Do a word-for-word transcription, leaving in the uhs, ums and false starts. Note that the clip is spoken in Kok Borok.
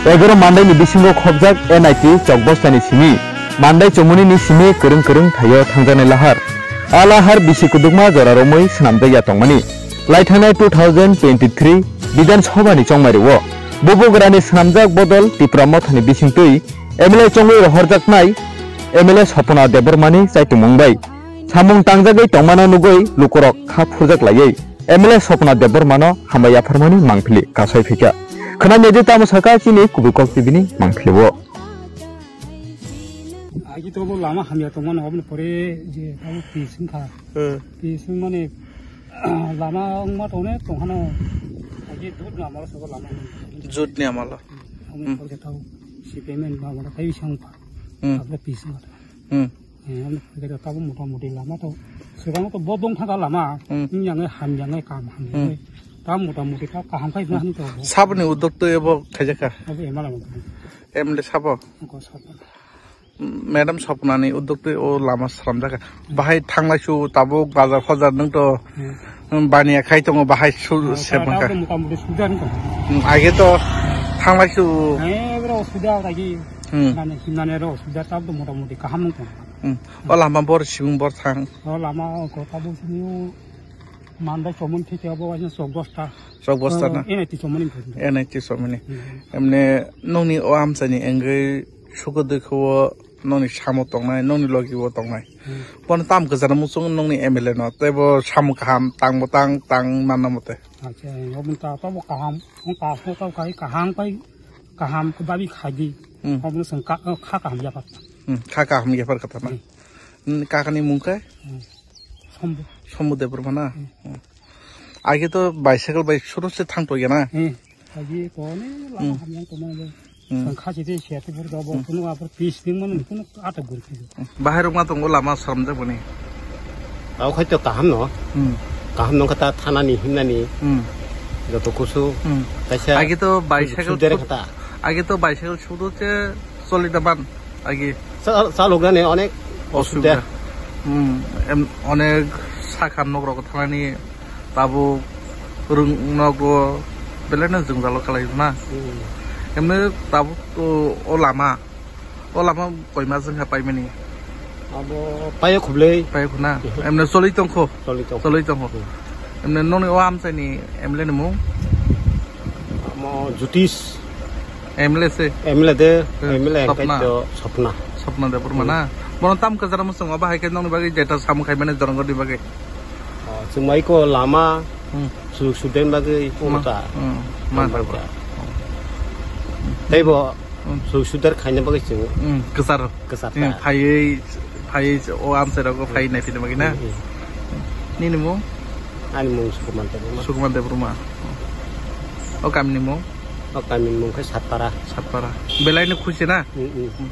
Egaroh Mandaini bisingo khobjak N I T chokbostani simi, Mandai chomoni ni simi kwrwng kwrwng thaio thangjaknai lahar. A lahar bisi kwdwkma jora romwi swnamjakya tongmani. Lai thangnai two thousand twenty-three Bidhan Sabha ni chongmari o Bubagrani swnamjak bodol Tipra Mothani bisingtwi M L A chongwi rohorjaknai M L A Sopona Debbarmani chaitumung bai samung tangjagwi tongmano nugwi lukurok kha phurjak laiwi M L A Sopona Debbarmano hambai yapharmani mangpili kasai phikha. Khwnamya di tamo sakha chini kubui kok T V ni mangpili o. Agi to bo lama hamya tongmani oboni pore je abo pising kha. Hmm. Pising mani lama wngma tongni tongkhano agi dut ni amalo sobo lama. Jut ni amalo. Oboni pore tau si payment ba mara kai sang pa. Hmm. Abo pising kha. Hmm. Eh, ani pore tabo mota moti lama to. Swkang to bo dong thaka lama. Hmm. Yang ham yang kam ham. Hmm. Ta mota moti ta kaham khai na han to. Saboni uddok to ebo khaijaka. Abo emala mota. M L A sabo. Ko sabo. Madam Sopnani uddok twi o lama slamjak kha. Bahai thanglaisu tabuk bazar fajar nwng to, hmm, baniya khai tongo bahai su-, oh, sepang kha. Motamoti suda nwng tongo. Hmm, age to thanglaisu. Eh, bro, suda lagi. Hmm. Nani, nani ro suda tab to motamoti kaham nwng tongo. Hmm. O lama bor sibung bor thang. O lama o ko tabuk sini o Mandai chomon thik abo waisa chok bosta. Chok bosta na? N I T chomoni. N I T chomoni. Hmm. Emne nongni o amchaini engwi suko dukho o nongni samo tongnai, nongni logi o tongnai. Hmm. Bono tam kwcharo muchung nongni M L A no, tei bo samo kaham, tang bo tang, tang manna mote. Acha, oboni ta, ta bo kaham, ta so ta kai kaham kai, kaham ko babi khaidi. Hmm. Oboni song ka, kha kaham ya pat. Hmm, kha kaham ya pat kata na. Hmm. Hmm, kakani mung khe? Hmm. Sombo. Sombo Debbarma na? Hmm. Hmm. Age to bicycle bai suru se thang to ya na? Hmm. Agi to ne lama hamya to mo. Hmm. Sangkha chite siya te bur dobo, hmm, kuno apor pis ding mano, kuno ata bur kido. Hmm. Bahai rok ma tongo lama saram de boni. Tao khai to kaham no. Hmm. Kaham no kata thana ni himna ni. Hmm. Joto kusu. Hmm. Kaisa age to bicycle sudere sud-, kata. Age to bicycle sudu che choli da ban age. Sa-, sa log na ne onek osubida. Osubida. Hmm. Em, onek sakha nok rok thana ni. Tabuk rwng nogo belai no jwngjalo kalaijak na. Hmm. Emne tabuk o, o lama, o lama koima jwngkha paimani? Abo paio khublei. Paio khuna? Mhm. Emne choli tongkho? Choli tongkho. Choli tongkho. Hmm. Emne noni o amchaini M L A ni mung? Amo Jyotish. M L A se? M L A de, eh, M L A Swapna. Hwnkhe to Swapna. Swapna Debbarma na? Hmm. Bono tam kwcharo muchungo bahai khe nokni bagwi jeta samung khaimani jorongorni bagwi? Oh, chwng bai ko lama, hmm, suluk sudeng bagwi ma-, purota. Hmm, ma-, ma-, tei bo, hmm, suluk sudar khaina bagwi chwng, hmm, kwcharo. Kwchar ta. Hmm, phaiwi, phaiwi o amchai rogo phai, hmm, naiphinna bagwi na? Hmm, hmm. Nini mung? Ani mung Sukuman Debbarma. Sukuman Debbarma. O kamini mung? O kamini mung khe Satpara. Satpara. Belai no khusi na? Hmm, hmm. Hmm.